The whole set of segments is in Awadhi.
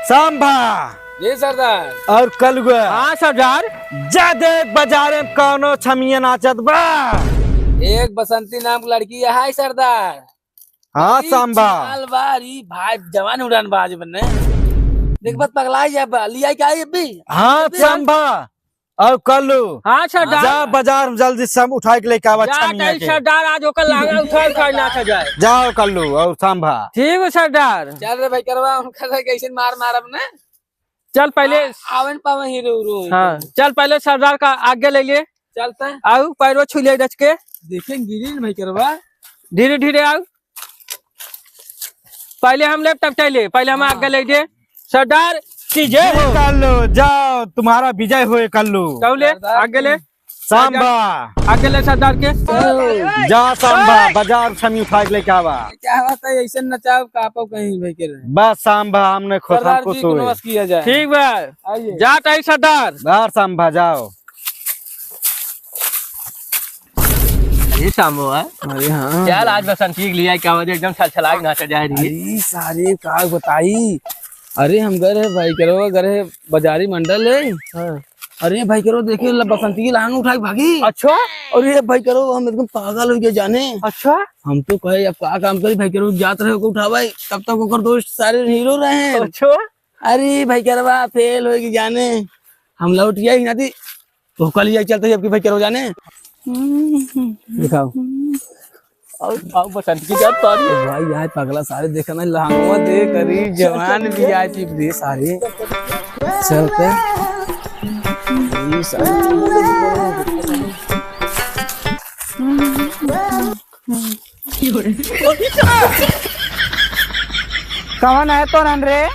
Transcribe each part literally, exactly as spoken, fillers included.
सांभा। जी सरदार। और कलुआ। हाँ सरदार। जा देख बाजार में कौनो छमिया नाचत बा। एक बसंती नाम की लड़की है सरदार। हाँ ई सांभा। चाल बा, ई भाई जवान उड़ान बाज बने। देख बात पगला जा बा, लिया क्या ये भी? हाँ ये भी? सांभा। और कल्लू, हाँ सरदार। जा बाजार में जल्दी सब उठाए के लेके आवा जा छमिया तई के। सरदार, आज ओकर लहंगा उठा उठा नाचा जाए। जाओ कल्लू और सांभा। ठीक है सरदार। चल रे भाई करवा, उनका से कैसे मार मारब ना। चल पहले आ-, आवन पावन हीरो उरो। हाँ, चल पहले सरदार का आगे ले लिए। चलता है। आऊ पैरो छू ले रच के। देखें गिरी न भाई करवा। धीरे धीरे आऊ। पहले हम लेब तब चले, पहले हम हाँ। आगे ले दे। सरदार की जय हो। कर लो, जाओ, तुम्हारा विजय होए कर लो। कौन ले? सरदार आगे ले। की। सांभा। आगे ले सरदार के। जा सांभा, बाजार छमी उठा के लेके आवा। क्या बात है, ऐसे नचाओ कापो कहीं भाई के रहे। बस सांभा, हमने खुश, सरदार हमको जी को सोए। नमस्कार किया जाए। ठीक बा। आइए। जा ताई सरदार। बाहर सांभा जाओ। अरे सांभा। अरे हाँ। चल आज बसंती के लिए क्या वजह एकदम छलछला के नाचा जाए रही। अरे सारे का बताई। अरे हम गए रहे भाई करो, गए रहे बाजारी मंडल है। हाँ। अरे भाई करो देखे ल-, बसंती की लहंगा उठा के भागी। अच्छा। अरे भाई करो हम एकदम पागल हो गए जाने। अच्छा। हम तो कहे अब का काम करी भाई करो जात रहे ओको उठावे, तब तक ओकर दोस्त सारे हीरो रहे हैं। अच्छा। अरे भाई करवा फेल होगी जाने, हम लौट गया ही नाती। तो कल ये चलते जबकि भाई करो जाने। दिखाओ। आओ, आओ बसंत की जात तारी। भाई यहाँ पगला सारे देखा ना लहंगवा दे करी जवान वीआईपी दे सारे। चलते। ये सारे। कौन है तोरन रे?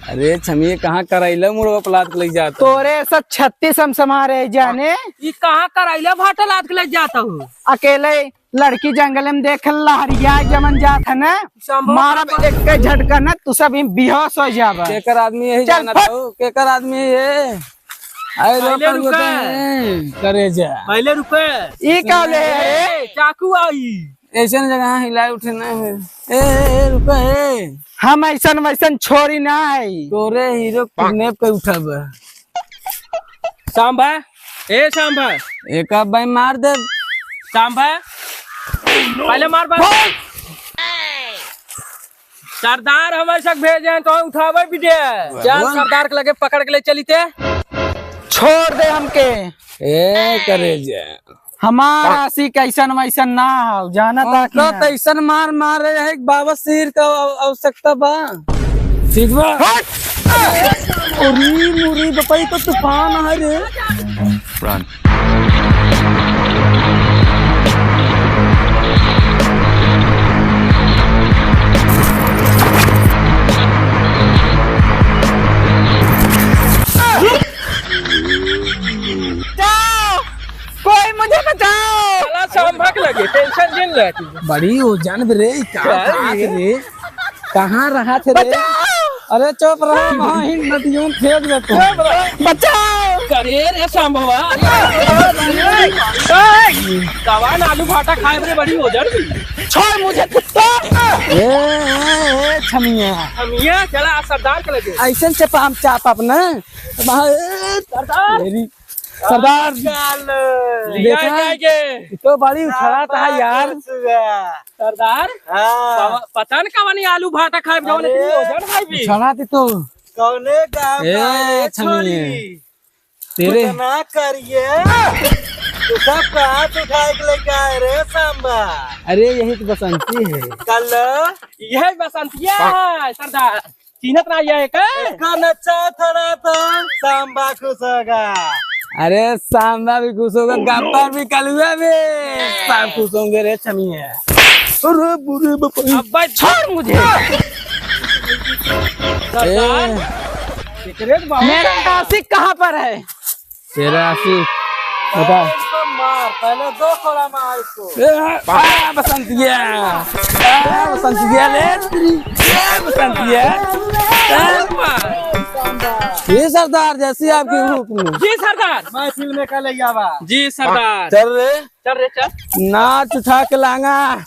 अरे छमिए कहाँ करैला मुड़वा पलात के लग जाता। तोरे सब छत्तीस हम समा रहे जाने। ई कहाँ करैला भाटा लाद के लग जाता हूँ? अकेले लड़की जंगल में देख लहरिया जमन जात है ना, शंभू मारब बाबा। एक झटका ना तू सब ही बेहोश हो जाबा। केकर आदमी यही चल जानत फट। हो, केकर आदमी ये? अरे पहले रोक रुका। रुके, करे जा। पहले रुके। ई का ले? ए, चाकू आई। ऐसन जगह हिलाए उठे ना है। ए, ए, ए, रुका, ए। हम ऐसन वैसन छोरी ना है। तोरे हीरो किडनैप कर उठाबा। सांभा, ए सांभा। एक अब भाई मार दे। सांभा, पहले मार बाबा। सरदार हमारे सब भेजे हैं, तो उठावे भी दे। चल, सरदार के लगे पकड़ के ले चली ते। छोड़ दे हमके। ए, करे जा। हमार आशिक ऐसन वैसन ना हो, जाना था कि उनका ना? तो ऐसन मार मारे है कि बाबा शेर का आव-, आवश्यकता बा। ठीक बा? हट! अरे मुरी बपई तो तूफान है रे। Run। बचाओ! कोई मुझे बचाओ! साला सांभा के लगे, tension जिन ले तू। बड़ी ओजन बे रे, का क्या बात रे? रे? कहाँ रहा थे रे? बचाओ! अरे चुप रहो, वहाँ ही नदियों में फेंक देते हैं। बचाओ! करे रे सांभवा। कवान आलू भाटा खाए रे, बड़ी ओजन। छोड़ मुझे कुत्ता! ए, ए, ए, छमिया। छमिया, चला सरदार के लगे। ऐसन से पाम चाप अपना। सरदार! तेरी सरदार, चल। लिया देखा? जाएंगे। तो बड़ी उछला था यार। सरदार? हाँ। पता न कवनी आलू भाटा खाए, जौन अरे। इतनी ओजन खाए भी। उछला थी तो। कौने गाँव ए, का है छमिये। छोरी? तेरे कुछ ना करिए। तू सब कहाँ से उठा के लेके आए रे सांबा? अरे यही तो बसंती है। कल यही बसंतिया है सरदार। चिन्हत ना ये का? इसका नच्चा थोड़ा तो सांबा खुश होगा। अरे सांबा भी खुश होगा, गब्बर भी, कलुआ भी, सब खुश होंगे रे छमिया। अरे बुरे बापा। अब्बा छोड़ मुझे। सरदार, ए। मेरा आशिक कहाँ पर है? तेरा आशिक, बता। इसको मार, पहले दो थोड़ा मार इसको। ए, आ, बसंतिया। आ, बसंतिया ले। ए, बसंतिया। ए, ये सरदार, जैसी आपकी हुक्म। जी सरदार। महफिल में का ले आवा। जी सरदार। चल रे। चल रे, चल। नाच उठा के लांगा।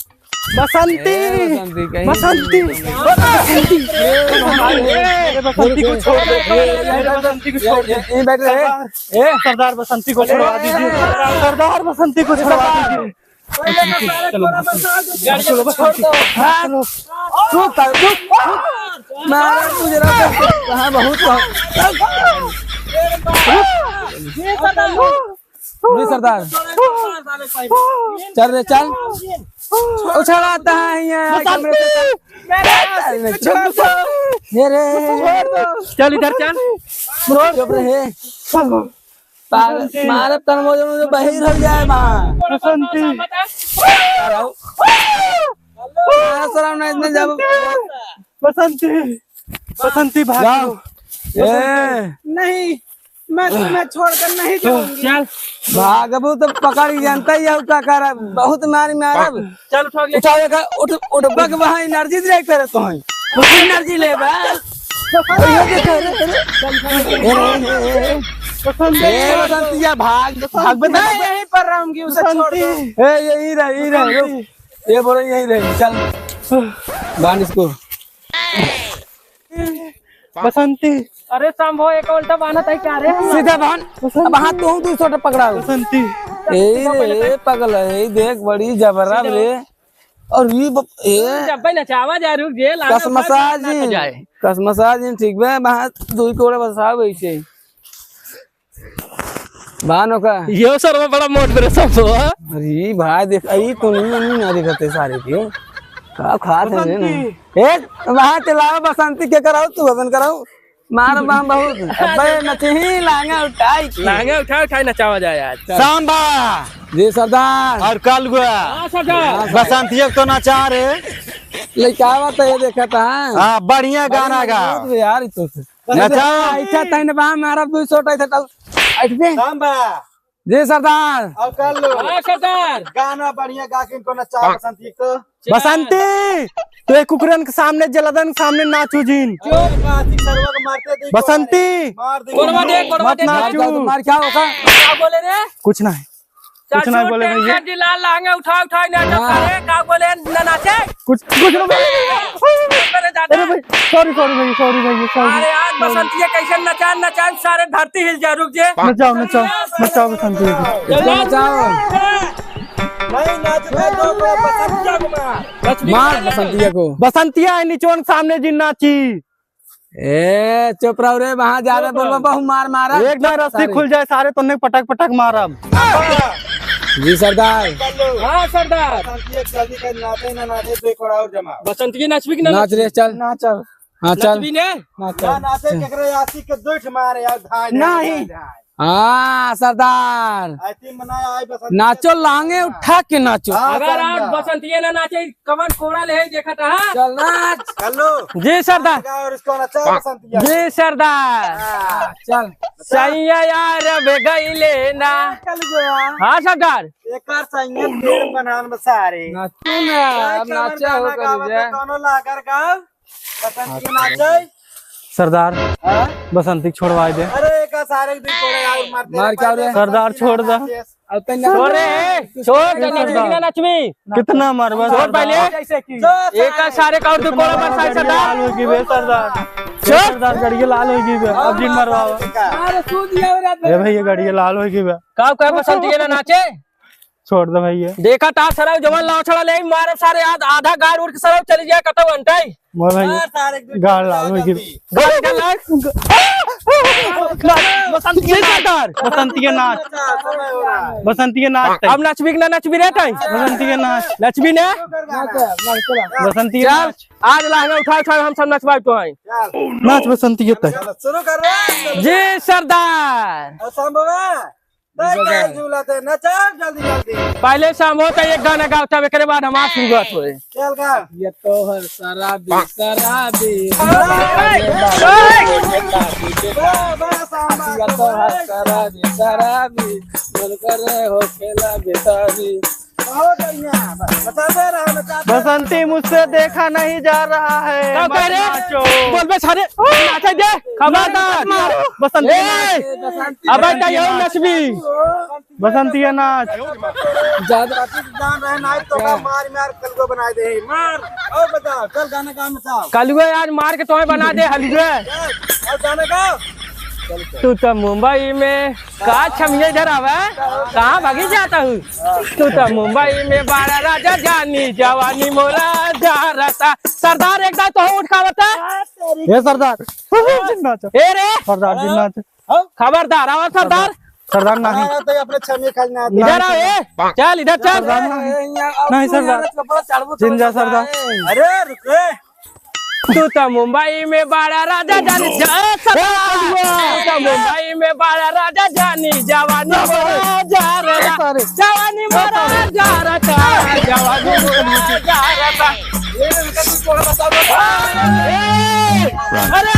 बसंती। ए, बसंती, कहीं बसंती। बसंती। अरे, बसंती को छोड़ दो। अरे, बसंती को छोड़ दो। ये, ये, ये बैठ रहे। सरदार, ए? सरदार, बसंती को छुड़वा दीजिए। सरदार, बसंती को छुड़वा दीजिए। चलो, बसंती। चलो, बसंती। चलो। रुक, रुक, रुक। मारा तुझे ना। हाँ, बहुत, बहुत। जी सरदार। चल रे, चल। उछलाता है यहाँ, बसंती! कमरे से चल। मेरे चल, चल। चल इधर, चल। चुप रहे। पागल, मारब तन वो जो, जो बहिर हो जाए माँ। बसंती। मारा शरम नहीं, इतने जब बसंती। बसंती भाग जाओ। ए। नहीं, मैं तुम्हें छोड़कर नहीं जाऊंगी। चल। भागबू तो पकड़ के जानता ही है, का करब? बहुत मारी मारब। चल, उठा, उठा। उठा, उठा, उठ, उठ, बग वहाँ energy drink करे तो हैं। Energy ले बा। ये देख, अरे, अरे। ए, ए, ए, ए। ए, बसंतिया, भाग, भाग, बता। मैं यहीं पर रहूंगी, उसे छोड़ दो। ए, यहीं रह, यहीं रह, रुक। ये बोलो, यहीं रह, चल। बांध इसको। बसंती। अरे शंभो, एक उल्टा बान्हत है क्या रे? सीधा बांध। बसंती। अब हाथ तो हूँ, तू छोटा पकड़ा हो। बसंती। ए रे, पगल है, ए देख, बड़ी जबरा रे। और ये ब-, ए। जब भाई नचावा जा, रुक जे, लाना कसमसा उठा, जी। नाच जाए। कसमसा जी, ठीक बा, वहाँ दुई कोड़े बसाओ ऐसे। बानो का? यो सरवा बड़ा मोट बरे सब हो। अरे भाई देख, अरे तो नहीं, नहीं ना दिखते सारे के। का खात है बसंती। ना? ए, वहाँ चलाओ बसंती के कराओ, तू अपन कराओ। मार बाम बहुत। अबे नचही लांगा उठाई के। लांगा उठा उठाई नचावा जाए आज। सांबा। जी सरदार। और कालुआ। हाँ सरदार। बसंतिया तो नचा रे। लइकावा तो ये देखा था। हाँ, बढ़िया गाना गा। बहुत यार, ई तो से। नचा। अच्छा, तैने बा मारब दुई सौ टाई था, चल। बैठ बे। सांबा। जी सरदार। और कालू। हाँ सरदार। गाना बढ़िया गा के इनको नचा बसंती एक तो। बसंती, तू एक कुकुरन के सामने, जलदन के सामने नाचू जिन। चुप। कातिक सरवा को मारते देख बसंती। मार दे। गोड़वा दे, गोड़वा मत दे। नाचू। मार, मार, क्या होगा? का बोले रे? कुछ नहीं। कुछ नहीं बोले भैया। जी लाल लहंगा उठा, उठा, ना हाँ। करे, का बोले, ना नाचे। कुछ, कुछ नहीं बोले। अरे दादा। अरे भाई, sorry, sorry भैया, sorry भैया, sorry। अरे यार, बसंतिया कैसे नचा, नचा, सारे धरती हिल जा, रुक जे। नचाओ, नचाओ, नचाओ बसंतिया को। इसको नचाओ। नहीं नाचबे तो बसंतिया को मार। मार बसंतिया को। बसंतिया है निचोन सामने जिन नाची। ए, चुप रहो रे, वहाँ जा रहे चुप रहो। बोलबा, बहु मार मारा। एक दाईं रस्सी सारे। खुल जाए सारे, तोन्ने पटक पटक मारब। जी सरदार। हाँ सरदार। बसंतिया जल्दी कर, नाचे ना नाचे, दो एक और जमा। बसंतिया नचबी कि ना नाच नचबी? रे, चल। ना चल। हाँ, चल। नचबी ने? ना चल। ना नाचे, केकरे आशिक के दो ठे मारे यार, धाय, धाय, नहीं। धाय, धाय। हाँ, सरदार। ऐसी मनाया आई बसंत नाचो, लांगे उठा के नाचो। हाँ, अगर आज समझा। बसंतिये ना नाचे, कवन कोड़ा ले है, देखत हा? चल नाच। कल्लू। जी, सरदार। और इसको नचा बसंतिया। जी, सरदार। हाँ, चल। सैया यार अब गईले ना। कल्लू। हाँ, सरदार। एक बार सैया फिर बनान में सारे। नाचो ना, अब कवन नाचा हो गाना गावत करी है, जा। कौनो लागर गाव। बसंती के नाचे। सरदार, हाँ? बसंती के छोड़वाए दे। अरे, का सारे के दिन कोड़े और मार दे। मार क्या रे? सरदार, छोड़ दे। अब तैं छोड़ रे, छोड़, तैं नचबी कि ना नचबी? कितना मारबा छोड़ सरदार? पहले। जैसे कि एक सारे का और तू कोड़ा बरसाए सरदार। लाल होई गई बे सरदार। छोड़। सरदार, गड़िया लाल होई गई बे। अब जिन मरवावा। अरे, सूद दिया रे। ए भैया, गड़िया लाल होई गई बे। का, का बसंती के ना नाचे? छोड़ दे भैया। देखा ता सरऊ जवन लाछड़ा ले मारब सारे, आध-, आधा गाड़ उड़ के सरऊ चली जाए कतौ अंटाई। मोर भाई, मार सारे के गाड़ लाल होई गई। गाड़ के लाल। बसंती के नाच। सरदार। बसंती के नाच। बसंती के नाच। अब नचबी कि ना नचबी रे ताई? बसंती के नाच। नचबी ना? बसंती के चल, नाच। आज लहंगा उठा उठा हम सब नचवाई तो आई। नाच बसंती के ताई। चलो, शुरू कर रे। जी सरदार। असंभव है। नहीं, नहीं, झूला दे, नचा जल्दी, जल्दी। पहले शाम होता एक गाना गाओ, तब एकरे बाद हमार शुरुआत होए। चल गा। ये तो हर शराबी, शराबी। वाह, वाह, शाबाश। ये तो हर शराबी, शराबी। मन करे हो खेला बेताबी। बहुत बढ़िया, बस, नचाते रहो, नचाते रहो। बसंती मुझसे देखा नहीं जा रहा है, का मत कह रहे? नाचो। बोल बे सारे, नाचे दे, खबरदार। बसंती ए, नाच। अबे, ताई, यही नचबी। बसंतिया नाच। जान रहे ना तो का मार मार कलुआ बना दे। मार। और बता, चल गाना गा में था। कलुआ आज मार के तुम्हें बना दे हलुआ। और गाना गा। तू तो मुंबई में का छमिया इधर आवे? कहाँ भागी जाता हूँ? तू तो मुंबई में बाड़ा राजा जानी जवानी मोरा जा रहता। सरदार एक दाई तो उठ खावता। ए सरदार। ए रे। सरदार जी नाच। खबरदार, आवा सरदार। सरदार नहीं। हाँ, तो ये अपने छमी खाली ना। इधर आओ, ए। चल, इधर चल। सरदार नहीं। नहीं, सरदार। जिन जा, सरदार। अरे, रुक रे। तू तो मुंबई में बाड़ा राजा जानी जा, सरदार। तू तो मुंबई में बाड़ा राजा जानी, जवानी मोरा जा रहा। जवानी मोरा जा रहा, जवानी मोरा जा रहा। ए, अरे,